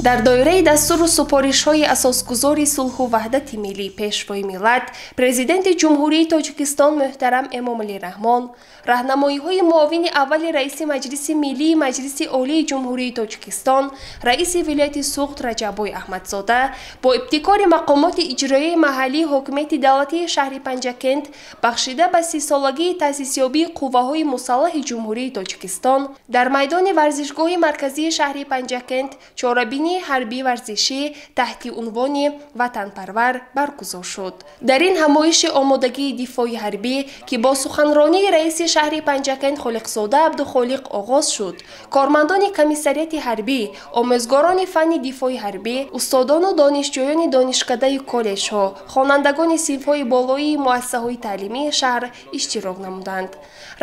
Дар доираи дастуру супоришҳои асосгузори сулҳу ваҳдати миллӣ, Пешвои миллат, Президенти Ҷумҳурии Тоҷикистон муҳтарам Эмомалӣ Раҳмон, раҳнамоиҳои муовини аввали раиси Маҷлиси Миллии Маҷлиси Олии Ҷумҳурии Тоҷикистон, раиси вилояти Суғд Раҷаббой Аҳмадзода бо ибтикори мақомоти иҷроияи маҳаллии ҳокимияти давлатии шаҳри Панҷакент бахшида ба 30-солагии таъсисёбии қувваҳои мусаллаҳи Ҷумҳурии Тоҷикистон дар майдони варзишгоҳи марказии шаҳри Панҷакент чорабинии ҳарбӣ варзишӣ таҳти унвони «Ватанпарвар» баргузор шуд. Дар ин ҳамоиши омодагии дифои ҳарбӣ, ки бо суханронии раиси шаҳри Панҷакент Холиқзода Абдухолиқ оғоз шуд, кормандони комиссариати ҳарбӣ, омӯзгорони фанни дифои ҳарбӣ, устодону донишҷӯёни донишкадаю коллеҷҳо, хонандагони синфҳои болоии муассисаҳои таълимии шаҳр иштирок намуданд.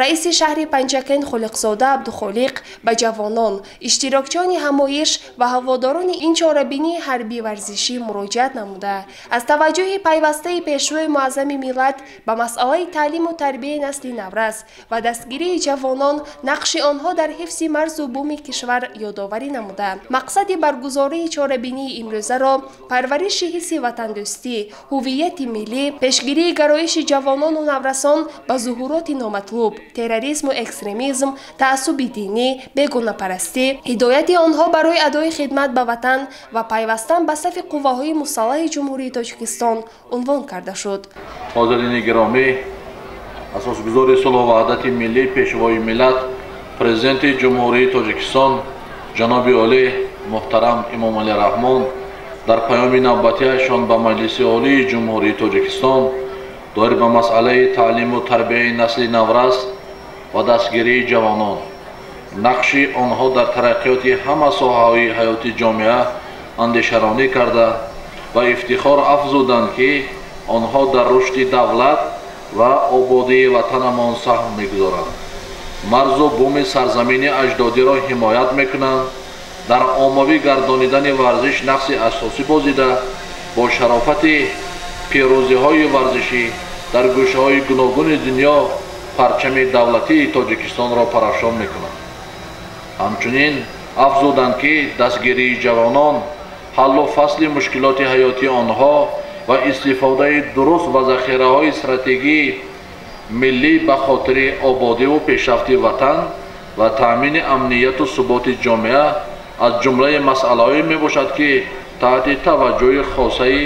Раиси шаҳри Панҷакент Холиқзода Абдухолиқ ба ҷавонон, иштирокчиёни ҳамоиш ва ҳаводорони ин чорабинии ҳарбӣ варзишӣ муроҷиат намуда, аз таваҷҷӯҳи пайвастаи Пешвои муаззами миллат ба масъалаи таълиму тарбияи насли наврас ва дастгирии ҷавонон, нақши онҳо дар ҳифзи марзу буми кишвар ёдоварӣ намуда, мақсади баргузории чорабинии имрӯзаро парвариши ҳисси ватандӯстӣ, ҳуввияти миллӣ, пешгирии гароиши ҷавонону наврасон ба зуҳуроти номатлуб, терроризму экстремизм, таассуби динӣ, бегонапарастӣ, ҳидояти онҳо барои адои хидмат ба ватан ва пайвастан ба сафи қувваҳои мусаллаҳи Ҷумҳурии Тоҷикистон унвон карда шуд. Ҳозирини гиромӣ, асосгузори сулҳу ваҳдати миллӣ, Пешвои миллат, Президенти Ҷумҳурии Тоҷикистон ҷаноби олӣ муҳтарам Эмомалӣ Раҳмон дар паёми навбатиашон ба Маҷлиси Олии Ҷумҳурии Тоҷикистон доир ба масъалаи таълиму тарбияи насли наврас ва дастгирии ҷавонон, нақши онҳо дар тараққиёти ҳама соҳаҳои ҳаёти ҷомеа андешаронӣ карда ва ифтихор афзуданд, ки онҳо дар рушди давлат ва ободии ватанамон саҳм мегузоранд, марзу буми сарзамини аҷдодиро ҳимоят мекунанд, дар оммавӣ гардонидани варзиш нақши асосӣ бозида, бо шарофати пирӯзиҳои варзишӣ дар гӯшаҳои гуногуни дунё парчами давлатии Тоҷикистонро парафшон мекунанд. Ҳамчунин афзуданд, ки дастгирии ҷавонон, ҳаллу фасли мушкилоти ҳаётии онҳо ва истифодаи дуруст ва захираҳои стратегии миллӣ ба хотири ободиву пешрафти ватан ва таъмини амнияту суботи ҷомеа аз ҷумлаи масъалаҳое мебошад, ки таҳти таваҷҷӯҳи хосаи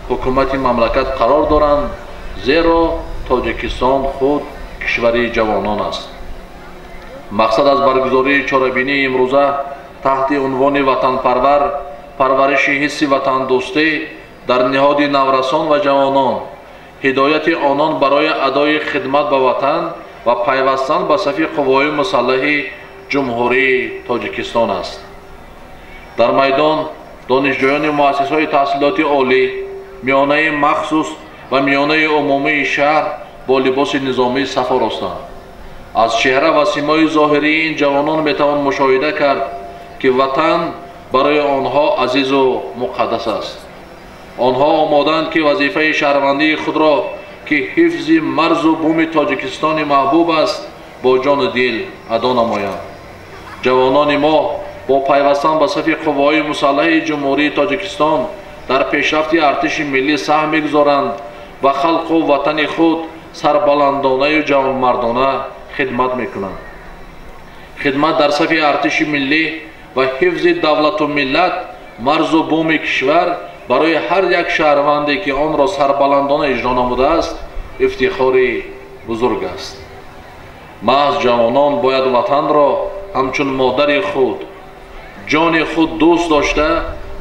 ҳукумати мамлакат қарор доранд, зеро Тоҷикистон худ кишвари ҷавонон аст. Мақсад аз баргузории чорабинии имрӯза таҳти унвони «Ватанпарвар» парвариши ҳисси ватандӯстӣ дар ниҳоди наврасон ва ҷавонон, ҳидояти онон барои адои хидмат ба ватан ва пайвастан ба сафи қувваҳои мусаллаҳи Ҷумҳурии Тоҷикистон аст. Дар майдон донишҷӯёни муассисаҳои таҳсилоти олӣ, миёнаи махсус ва миёнаи умумии шаҳр бо либоси низомӣ саф оростанд. Аз чеҳра ва симои зоҳирии ин ҷавонон метавон мушоҳида кард, ки ватан барои онҳо азизу муқаддас аст. Онҳо омодаанд, ки вазифаи шаҳрвандии худро, ки ҳифзи марзу буми Тоҷикистони маҳбуб аст, бо ҷону дил адо намоянд. Ҷавонони мо бо пайвастан ба сафи қувваҳои мусаллаҳи Ҷумҳурии Тоҷикистон дар пешрафти артиши миллӣ саҳм мегузоранд ва халқу ватани худ сарбаландонаю ҷавонмардона хидмат мекунанд. Хидмат дар сафи артиши миллӣ ва ҳифзи давлату миллат, марзу буми кишвар барои ҳар як шаҳрванде, ки онро сарбаландона иҷро намудааст, ифтихори бузург аст. Маҳз ҷавонон бояд ватанро ҳамчун модари худ, ҷони худ дӯст дошта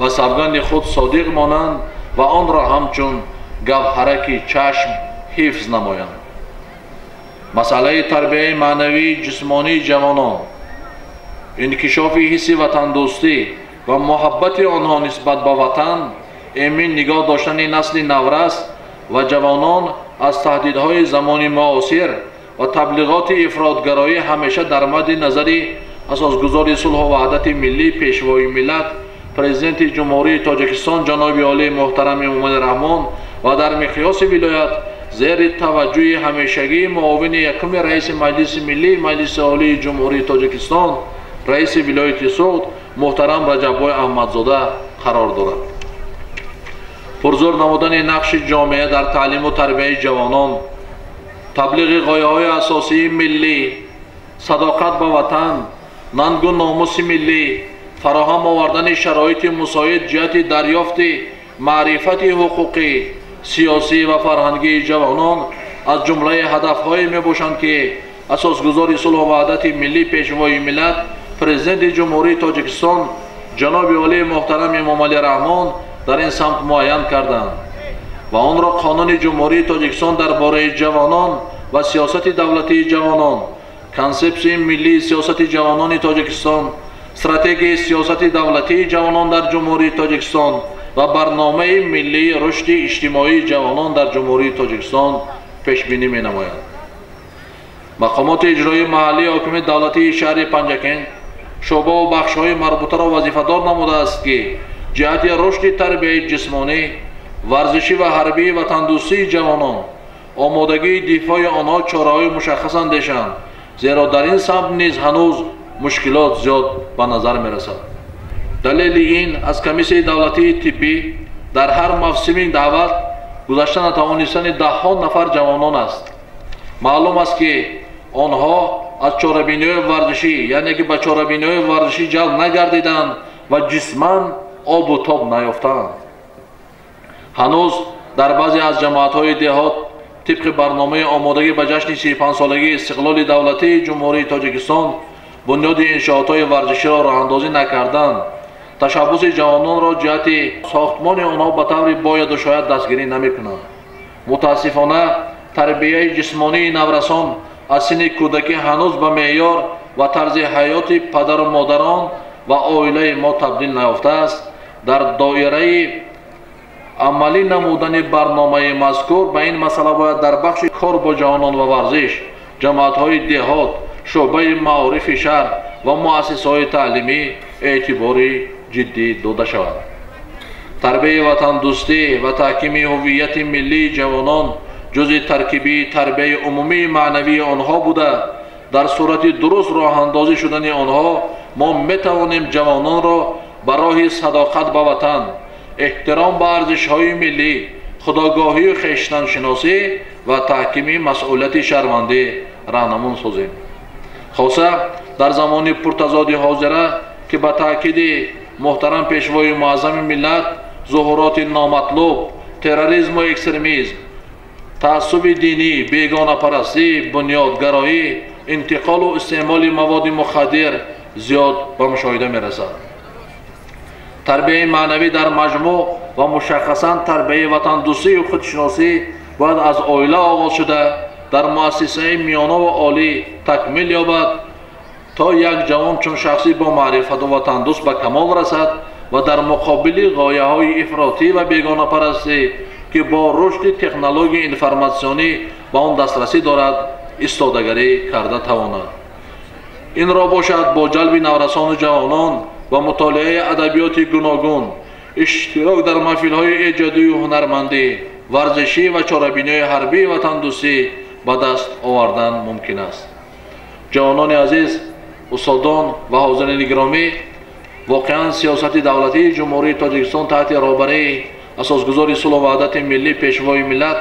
ва савганди худ содиқ монанд ва онро ҳамчун гавҳараки чашм ҳифз намоянд. Масъалаи тарбияи маънавии ҷисмонии ҷавонон, инкишофи ҳисси ватандӯстӣ ва муҳаббати онҳо нисбат ба ватан, эмин нигоҳ доштани насли наврас ва ҷавонон аз таҳдидҳои замони муосир ва таблиғоти ифротгароӣ ҳамеша дар мадди назари асосгузори сулҳу ваҳдати миллӣ, Пешвои миллат, Президенти Ҷумҳурии Тоҷикистон ҷаноби олии муҳтарам Эмомалӣ Раҳмон ва дар миқёси вилоят зери таваҷҷӯҳи ҳамешагии муовини якуми раиси Маҷлиси Миллии Маҷлиси Олии Ҷумҳурии Тоҷикистон, раиси вилояти Суғд муҳтарам Раҷаббой Аҳмадзода қарор дорад. Пурзур намудани нақши ҷомеа дар таълиму тарбияи ҷавонон, таблиғи ғояҳои асосии миллӣ, садоқат ба ватан, нангу номуси миллӣ, фароҳам овардани шароити мусоид ҷиҳати дарёфти маърифати ҳуқуқӣ, сиёсӣ ва фарҳангии ҷавонон аз ҷумлаи ҳадафҳое мебошанд, ки асосгузори сулҳу ваҳдати миллӣ, Пешвои миллат, Президенти Ҷумҳурии Тоҷикистон ҷаноби олии муҳтарам Эмомалӣ Раҳмон дар ин самт муайян карданд ва онро Қонуни Ҷумҳурии Тоҷикистон дар бораи ҷавонон ва сиёсати давлатии ҷавонон, Консепсияи миллии сиёсати ҷавонони Тоҷикистон, Стратегияи сиёсати давлатии ҷавонон дар Ҷумҳурии Тоҷикистон ва Барномаи миллии рушди иҷтимоии ҷавонон дар Ҷумҳурии Тоҷикистон пешбинӣ менамояд. Мақомоти иҷроии маҳаллии ҳокимияти давлатии шаҳри Панҷакент шӯъбаву бахшҳои марбутаро вазифадор намудааст, ки ҷиҳати рушди тарбияи ҷисмонӣ, варзишӣ ва ҳарбии ватандӯстии ҷавонон, омодагии дифои онҳо чораҳои мушаххас андешанд, зеро дар ин самт низ ҳанӯз мушкилот зиёд ба назар мерасад. Далели ин аз комиссияи давлатии тиббӣ дар ҳар мавсими даъват гузашта натавонистани даҳҳо нафар ҷавонон аст. Маълум аст, ки онҳо аз чорабиниҳои варзишӣ, яъне ки ба чорабиниҳои варзишӣ ҷалб нагардиданд ва ҷисман обу тоб наёфтаанд. Ҳанӯз дар баъзе аз ҷамоатҳои деҳот тибқи барномаи омодагӣ ба ҷашни 35-солагии истиқлоли давлатии Ҷумҳурии Тоҷикистон бунёди иншоотҳои варзиширо роҳандозӣ накарданд, ташаббуси ҷавононро ҷиҳати сохтмони онҳо ба таври бояду шояд дастгирӣ намекунанд. Мутаассифона, тарбияи ҷисмонии наврасон аз синни кӯдакӣ ҳанӯз ба меъёр ва тарзи ҳаёти падару модарон ва оилаи мо табдил наёфтааст. Дар доираи амалӣ намудани барномаи мазкур ба ин масъала бояд дар бахши кор бо ҷавонон ва варзиш, ҷамоатҳои деҳот, шӯъбаи маорифи шаҳр ва муассисаҳои таълимӣ эътибори ҷиддӣ дода шавад. Тарбияи ватандӯстӣ ва таҳкими ҳуввияти миллии ҷавонон ҷузъи таркибии тарбияи умумии маънавии онҳо буда, дар сурати дуруст роҳандозӣ шудани онҳо мо метавонем ҷавононро ба роҳи садоқат ба ватан, эҳтиром ба арзишҳои миллӣ, худогоҳию хештаншиносӣ ва таҳкими масъулияти шаҳрвандӣ раҳнамун созем. Хоса дар замони пуртазоди ҳозира, ки ба таъкиди муҳтарам Пешвои муаззами миллат зуҳуроти номатлуб, терроризму экстремизм, таассуби динӣ, бегонапарастӣ, бунёдгароӣ, интиқолу истеъмоли маводи мухаддир зиёд ба мушоҳида мерасад. Тарбияи маънавӣ дар маҷмӯъ ва мушаххасан тарбияи ватандӯстию худшиносӣ бояд аз оила оғоз шуда, дар муассисаи миёна ва олӣ такмил ёбад, то як ҷавон чун шахси бо маърифату ватандӯст ба камол расад ва дар муқобили ғояҳои ифротӣ ва бегонапарастӣ, ки бо рушди технологияи информатсионӣ ба он дастрасӣ дорад, истодагарӣ карда тавонад. Инро бошад бо ҷалби наврасону ҷавонон ва мутолиаи адабиёти гуногун, иштирок дар маҳфилҳои эҷодию ҳунармандӣ, варзишӣ ва чорабиниҳои ҳарбии ватандӯстӣ ба даст овардан мумкин аст. Ҷавонони азиз, устодон ва ҳозирини гиромӣ, воқеан сиёсати давлатии Ҷумҳурии Тоҷикистон таҳти роҳбарии асосгузори сулҳу ваҳдати миллӣ, Пешвои миллат,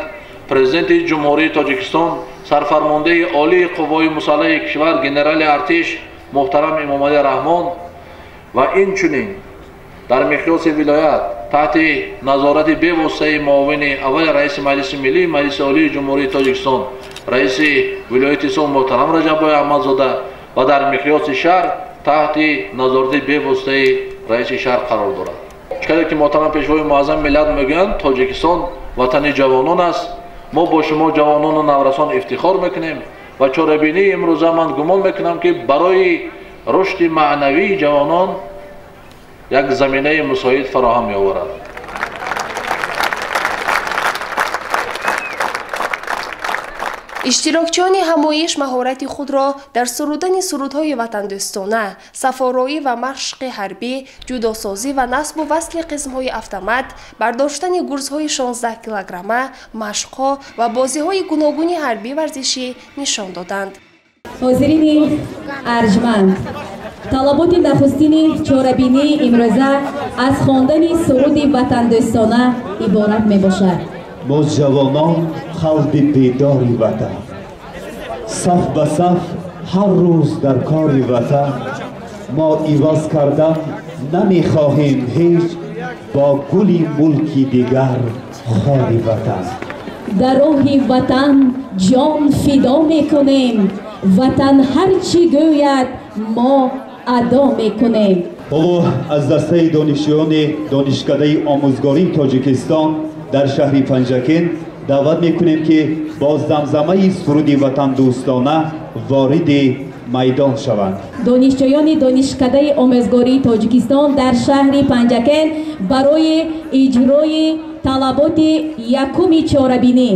Президенти Ҷумҳурии Тоҷикистон, сарфармондеҳи олии қувваҳои мусаллаҳи кишвар генерали артиш муҳтарам Эмомалӣ Раҳмон ва инчунин дар миқёси вилоят таҳти назорати бевоситаи муовини аввали раиси Маҷлиси Миллӣ Маҷлиси Олии Ҷумҳурии Тоҷикистон, раиси вилояти Суғд муҳтарам Раҷаббой Аҳмадзода ва дар миқёси шаҳр таҳти назорати бевоситаи раиси шаҳр қарор дорад. Чӣ ки муҳтарам Пешвои муаззами миллат мегӯянд, Тоҷикистон ватани ҷавонон аст. Мо бо шумо ҷавонону наврасон ифтихор мекунем ва чорабинии имрӯза ман гумон мекунам, ки барои рушди маънавии ҷавонон як заминаи мусоид фароҳам меоварад. Иштирокчиёни ҳамоиш маҳорати худро дар сурудани сурудҳои ватандӯстона, сафороӣ ва машқи ҳарбӣ, ҷудосозӣ ва насбу васли қисмҳои автомат, бардоштани гурзҳои 16 килограмма, машқҳо ва бозиҳои гуногуни ҳарбӣ варзишӣ нишон доданд. Ҳозирини арҷманд, Талаботи нахустини чорабинии имрӯза аз хондани суруди ватандӯстона иборат мебошад. Мо ҷавонон қалби бедори ватан, саф ба саф ҳар рӯз дар кори ватан. Мо иваз кардан намехоҳем ҳеҷ бо гули мулки дигар хори ватан. Дар роҳи ватан ҷон фидо мекунем, ватан ҳар чӣ гӯяд мо адо мекунем. Ҳоло аз дастаи донишҷӯёни Донишкадаи омӯзгории Тоҷикистон дар шаҳри Панҷакент даъват мекунем, ки бо замзамаи суруди ватандӯстона вориди майдон шаванд. Донишҷӯёни Донишкадаи омӯзгории Тоҷикистон дар шаҳри Панҷакент барои иҷрои талаботи якуми чорабинӣ.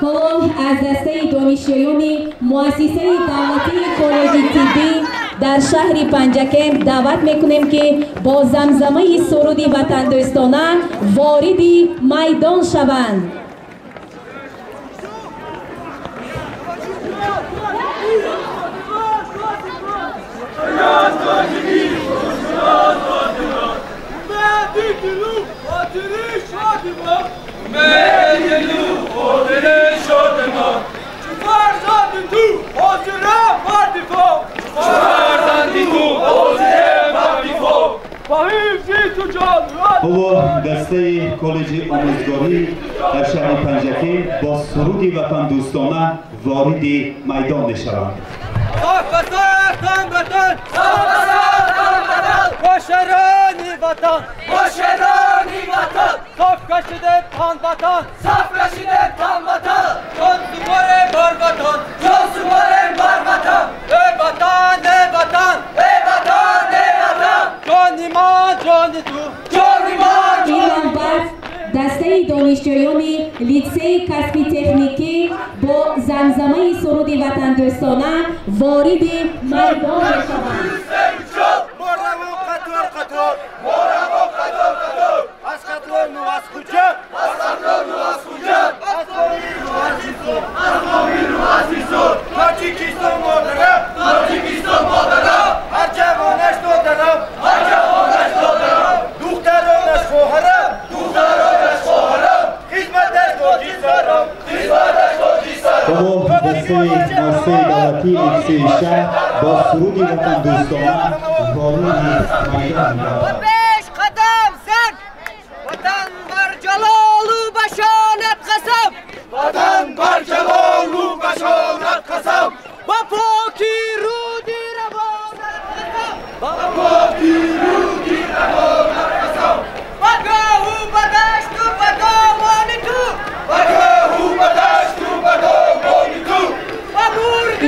Ҳоло аз дастаи донишҷӯёни муассисаи давлатии коллеҷи тиббӣ дар шаҳри Панҷакент даъват мекунем, ки бо замзамаи суруди ватандӯстона вориди майдон шаванд. Ҳоло дастаи коллеҷи омӯзгорӣ дар шаҳри Панҷакент бо суруди ватандӯстона вориди майдон мешаванд. Ин навбат дастаи донишҷӯёни литсеи касби техникӣ бо замзамаи суруди ватандӯстона вориди майдон мешаванд. Дастаи муассисаи давлатии литсеи шаҳр бо суруди ватандӯстона вориди майдон мегардад. Пеш қадам зан, ватан бар ҷалолу башонат қасам, ватан бар ҷалолу башонат қасам, ба поки руди равонат қасам, ба поки руди равонат қасам, ба гоҳу ба дашту ба домони ту, ба гоҳу ба дашту ба домони ту.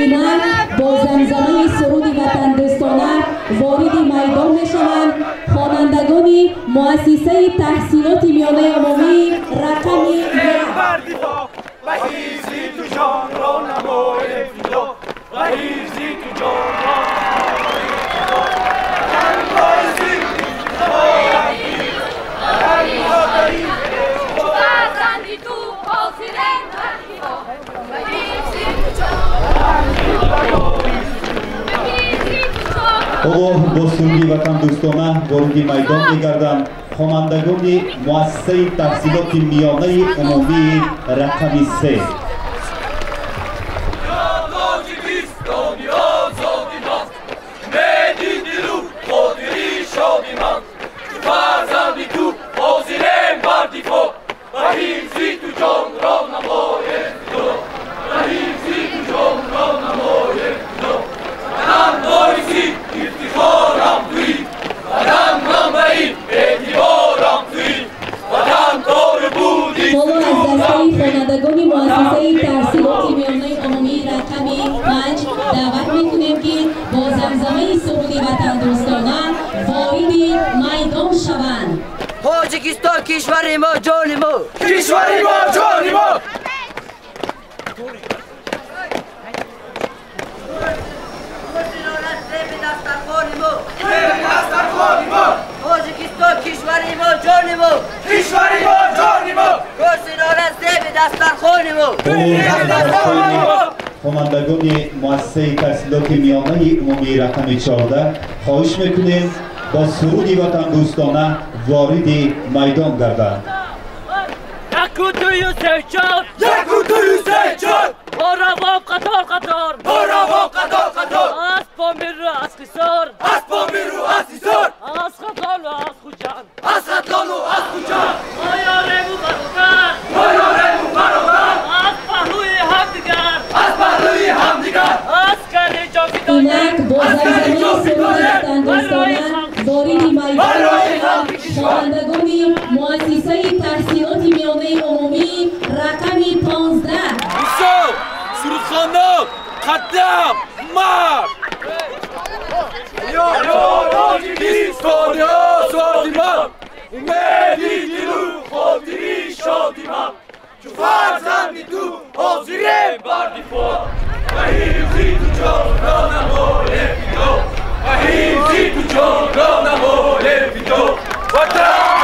Инак бо замзамаи суруди ватандӯстона вориди майдон мешаванд хонандагони муассисаи таҳсилоти миёнаи умумии рақами 1. Ҳоло бо суруди ватандӯстона вориди майдон мегарданд хонандагони муассисаи таҳсилоти миёнаи умумии рақами 3. Ҳоло аз дастаи хонандагони муассисаи таҳсилоти миёнаи умумии рақами 5 даъват мекунем, ки бо замзамаи суруди ватандӯстона вориди майдон шаванд. Тоҷикистон кишвари мо, ҷони мо. Кишвари мо, ҷони мо. Тоҷикистон кишвари мо, ҷони мо. Кишвари мо, ҷони мо. Кӯсинора зеби дастархони мо. Хонандагони муассисаи таҳсилоти миёнаи умумии рақами 14 хоҳиш мекунем бо суруди ватандӯстона вориди майдон гарданд. Яку дую се чор. Яку дую се чор. Оравом қатор қатор. Оравом қатор қатор. Аз Помиру аз Ҳисор. Аз Помиру аз Ҳисор. Аз Хатлону аз Хуҷанд. Аз Хатлону аз Хуҷанд. Мо ёрему бародар. Мо ёрему бародар. Аз паҳлӯи ҳамдигар. Аз паҳлӯи ҳамдигар. Аз кари ҷовидона. Инак бо замзамаи суруди ватандӯстона вориди майдон хонандагони муассисаи таҳсилоти миёнаи умумӣ рақами 15. Юсуф, сурудхонон, қадам, мард! Ё Тоҷикистон, озоди ман, умеди дилу хотири шоди ман, чу фарзанди ту ҳозирем бар дифоъ, ба ҳифзи ту ҷонро намоем фидо, ба ҳифзи ту ҷонро намоем фидо. Ватан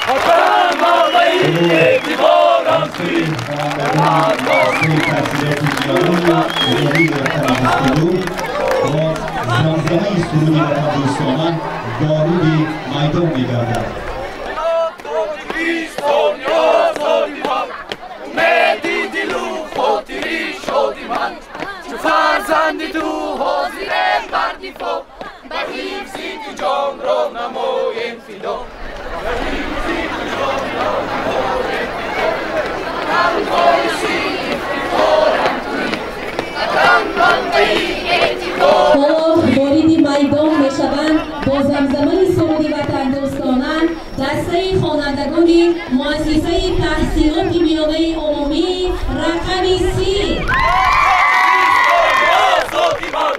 ватан манбаи эътиборам туӣ. Хонандагони муассисаи таҳсилоти миёнаи умумии рақами 22 бо замзамаи суруди ватандӯстона вориди майдон мегарданд. Тоҷикистон озоди ман, умеди дилу хотири шоди ман, чу фарзанди ту ҳозирем бар дифоъ, ба ҳифзи ту ҷонро намоем фидо, ба ҳифзи ту ҷонро намоем фидо. Ватан боиси ифтихорам туӣ, ватан манбаи эътибор. Ҳоло вориди майдон мешаванд бо замзамаи суруди ватандӯстона дастаи хонандагони муассисаи таҳсилоти миёнаи умумӣ рақами 30. Озоди ман,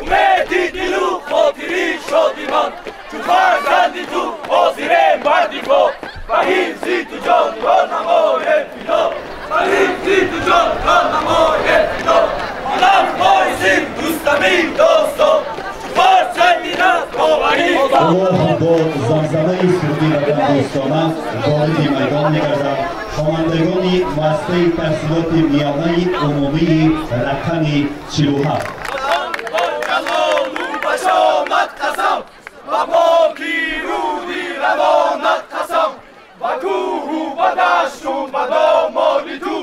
умеди дилу хотири шоди ман, чу фарзанди ту ҳозирем бар дифоъ, ба ҳифзи ту ҷонро намоем фидо, ба ҳифзи ту ҷонро намоем фидо. Ватан боиси рустамии достон, чу фарзанди насбоварӣ. Ҳоло бо замзамаи суруди ватандӯстона вориди майдон мегарданд хонандагони муассисаи таҳсилоти миёнаи умумии рақами 47. Ҷалолу башомат қасам, ба поки руди равонат қасам, ба кӯҳу ба дашту ба домони ту,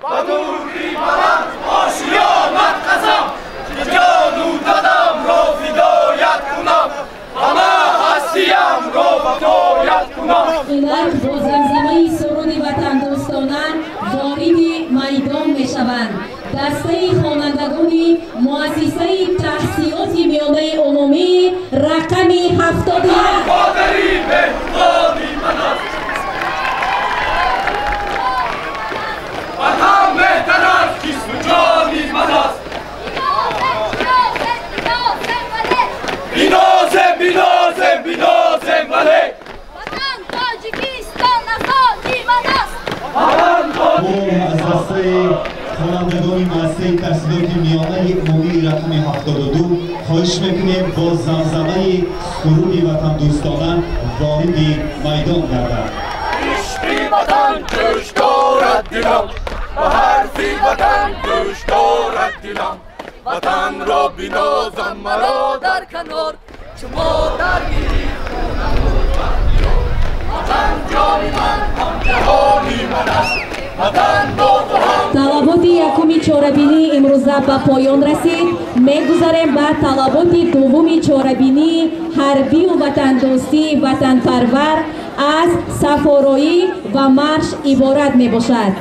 ба нури баланд ошиёнат қасам, ки ҷону танамро фидоят кунам, ҳама ҳастиямро вафоят кунам. Инак бо замзамаи суруди ватандӯстона вориди майдон мешаванд дастаи хонандагони муассисаи таҳсилоти миёнаи умумӣ рақами 71. Модари меҳрубони ман аст, ватан беҳтар аз ҷисму ҷони ман аст. Бинозем, бинозем, бинозем, вале Ватан Тоҷикистон азоди ман аст. Ватан Аз дастаи хонандагони муассисаи таҳсилоти миёнаи умумии рақами 72 хоҳиш мекунем бо замзамаи суруди ватандӯстона вориди майдон гарданд. Ишқи ватан гӯш дорад дилам, ба ҳарфи ватан гӯш дорад дилам, ватанро бинозам маро дар канор, чу модар гирифт ватан ҷони ман ҳам ҷаҳони ман аст, ватан бо ту ҳам. Талаботи якуми чорабинии имрӯза ба поён расид. Мегузарем ба талаботи дуввуми чорабинии ҳарбию ватандӯстии ватанпарвар аз сафороӣ ва марш иборат мебошад.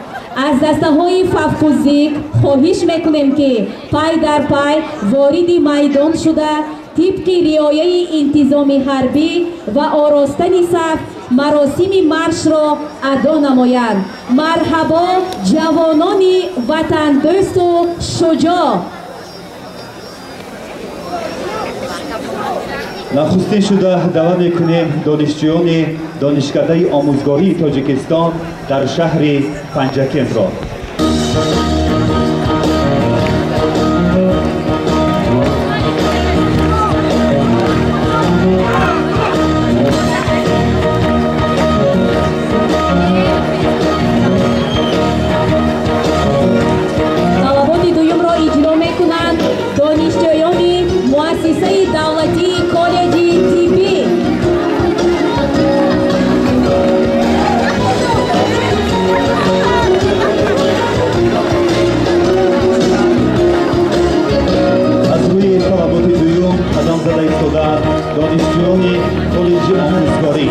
Аз дастаҳои фавқуззикр хоҳиш мекунем, ки пай дар пай вориди майдон шуда, тибқи риояи интизоми ҳарбӣ ва оростани саф маросими маршро адо намоянд. Марҳабо, ҷавонони ватандӯсту шуҷоъ! Нахустин шуда даъват мекунем донишҷӯёни Донишкадаи омӯзгории Тоҷикистон дар шаҳри Панҷакентро. Талаботи дуюмро иҷро мекунанд донишҷӯёни муассисаи давлатии коллеҷи тиббӣ. Аз рӯи талаботи дуюм қадам зада истодаанд донишҷӯёни коллеҷи омӯзгорӣ.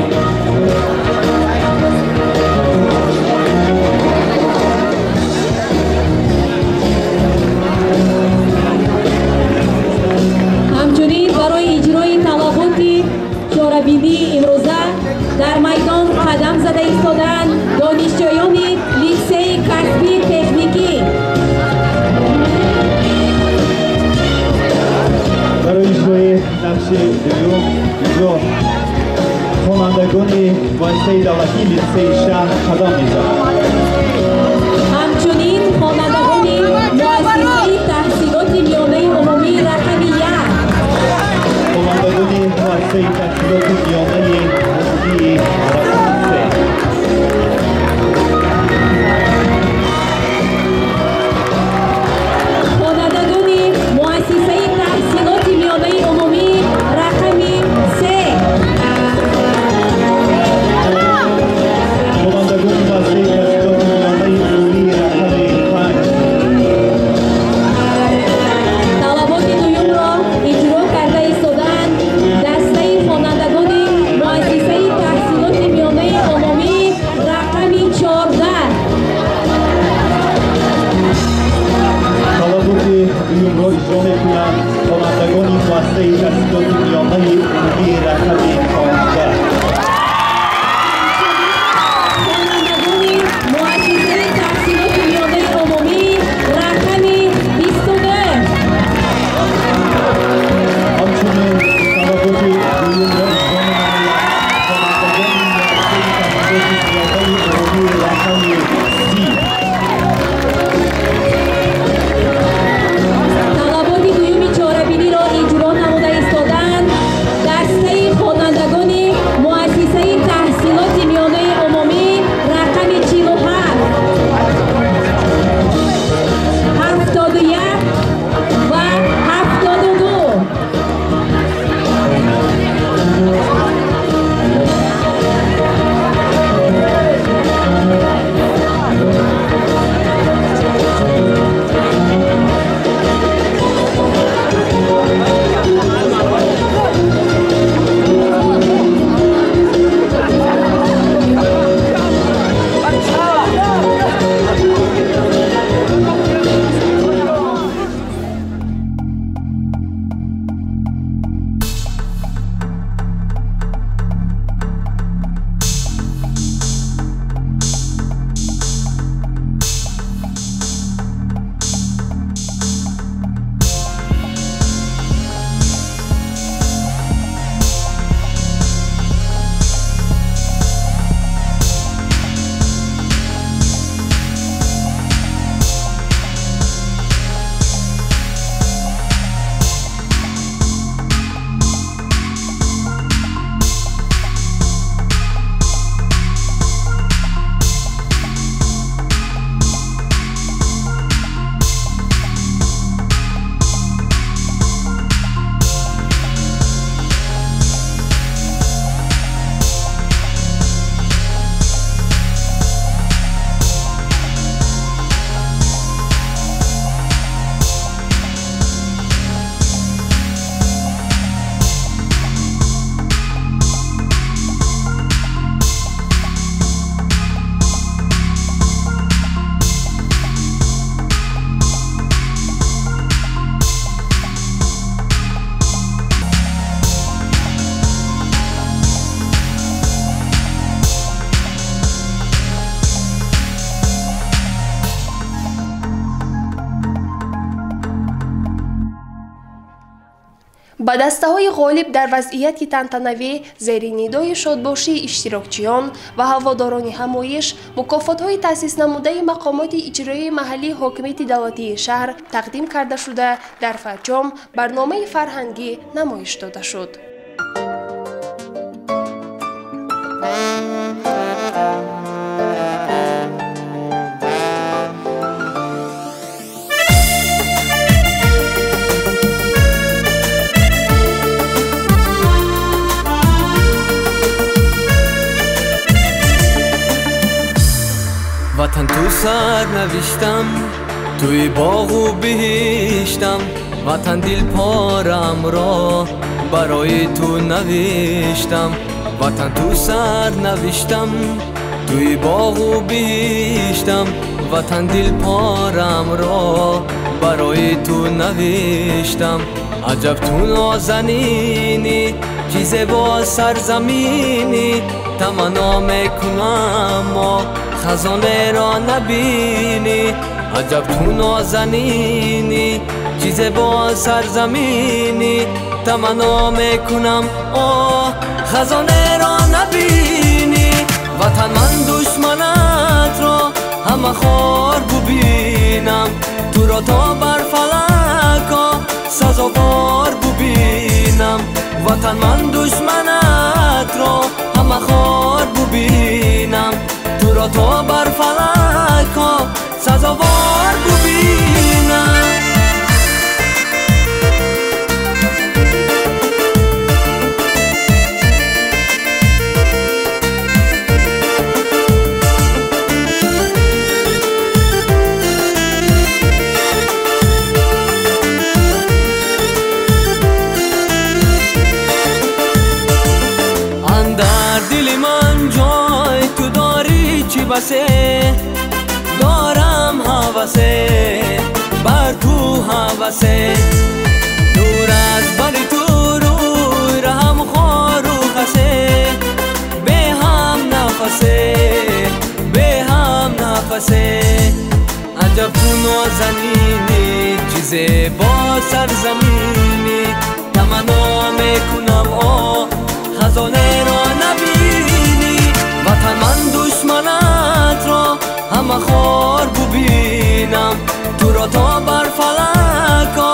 Ҳамчунин барои иҷрои талаботи чорабинии имрӯза дар майдон қадам зада истодаанд донишҷӯёни литсеи касбии техникӣ. Барои иҷрои нақши дуюм инҷо хонандагони муассисаи давлатии литсеи шаҳр қадам мезананд. Ҳамчунин хонандагони муассисаи таҳсилоти миёнаи умумии рақами 1. Хонандагони муассисаи таҳсилоти миёнаи умумии рақами 3. Хонандагони муассисаи таҳсилоти миёнаи умумии рақами 3. Хонандагони муассисаи таҳсилоти миёнаи умумии рақами 5. Талаботи дуюмро иҷро карда истодаанд дастаи хонандагони муассисаи таҳсилоти миёнаи умумии рақами 14. Талаботи дуюмро иҷро мекунанд хонандагони муассисаи таҳсилоти миёнаи умумии рақами 15. Хонандагони муассисаи таҳсилоти миёнаи умумии рақами 22. Ҳамчунин талаботи дуюмро иҷро менамоянд хонандагони муассисаи таҳсилоти миёнаи умумии рақами 30. Талаботи дуюми чорабиниро иҷро намуда истодаанд дастаи хонандагони муассисаи таҳсилоти миёнаи умумӣ рақами 47, 71 ва 72. Ба дастаҳои ғолиб дар вазъияти тантанавӣ зери нидои шодбошии иштирокчиён ва ҳаводорони ҳамоиш мукофотҳои таъсиснамудаи мақомоти иҷроии маҳаллии ҳокимияти давлатии шаҳр тақдим карда шуда, дар фарҷом барномаи фарҳангӣ намоиш дода шуд. Ватан ту сар навиштам, туи боғу биҳиштам, ватан дилпорамро барои ту навиштам. Ватан ту сар навиштам, туи боғу биҳиштам, ватан дилпорамро барои ту навиштам. Аҷаб ту нозанинӣ, чӣ зебо сарзаминӣ, таманно мекунам мо хазонеро набинӣ. Аҷаб ту нозанинӣ, чӣ зебо сарзаминӣ, таманно мекунам оҳ хазонеро набинӣ. Ватан ман душманатро ҳама хор бубинам, туро то бар фалако сазовор бубинам. Ватан ман душманатро ҳама хор бубинам, туро то бар фалако сазовор бубинам. Андар дили ман ҷой ту дорӣ чӣ басе, дорам ҳавасе бар ту ҳавасе. Дур аз бари ту рӯй раҳам хору хасе, беҳам нафасе, беҳам нафасе. Аҷаб ту нозанинӣ, чӣ зебо сарзаминӣ, таманно мекунам оҳ хазонеро набинӣ. Ватан ман душманатро ҳама хор бубинам, туро то бар фалако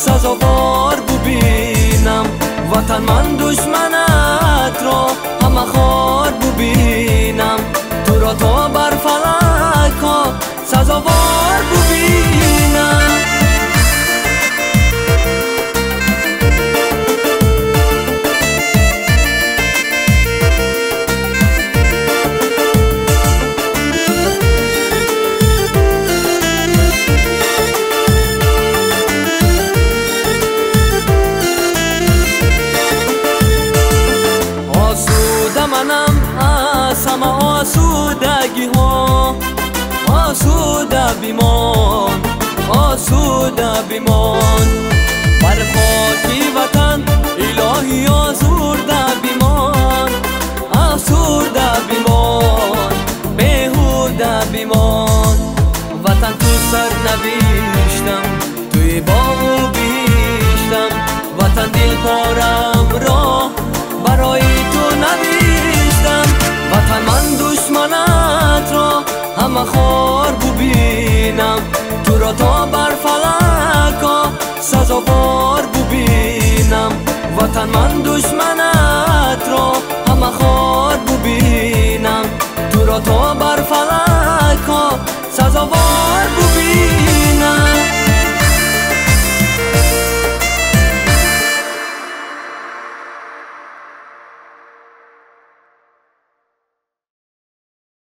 сазовор бубинам. Ватан ман душманатро ҳама хор бубинам, туро то бар фалако сазовор бубинам. Манам аз ҳама осудагиҳо, осуда бимон, осуда бимон. Бар хоки ватан илоҳӣ осурда бимон, осурда бимон, беҳуда бимон. Ватан ту сар навиштам, туи боғу биҳиштам, ватан дилпорамро барои ту навиштам. Ватан ман душманатро ҳама хор бубинам, туро то бар фалако сазовор бубинам. Ватан ман душманатро ҳама хор бубинам, туро то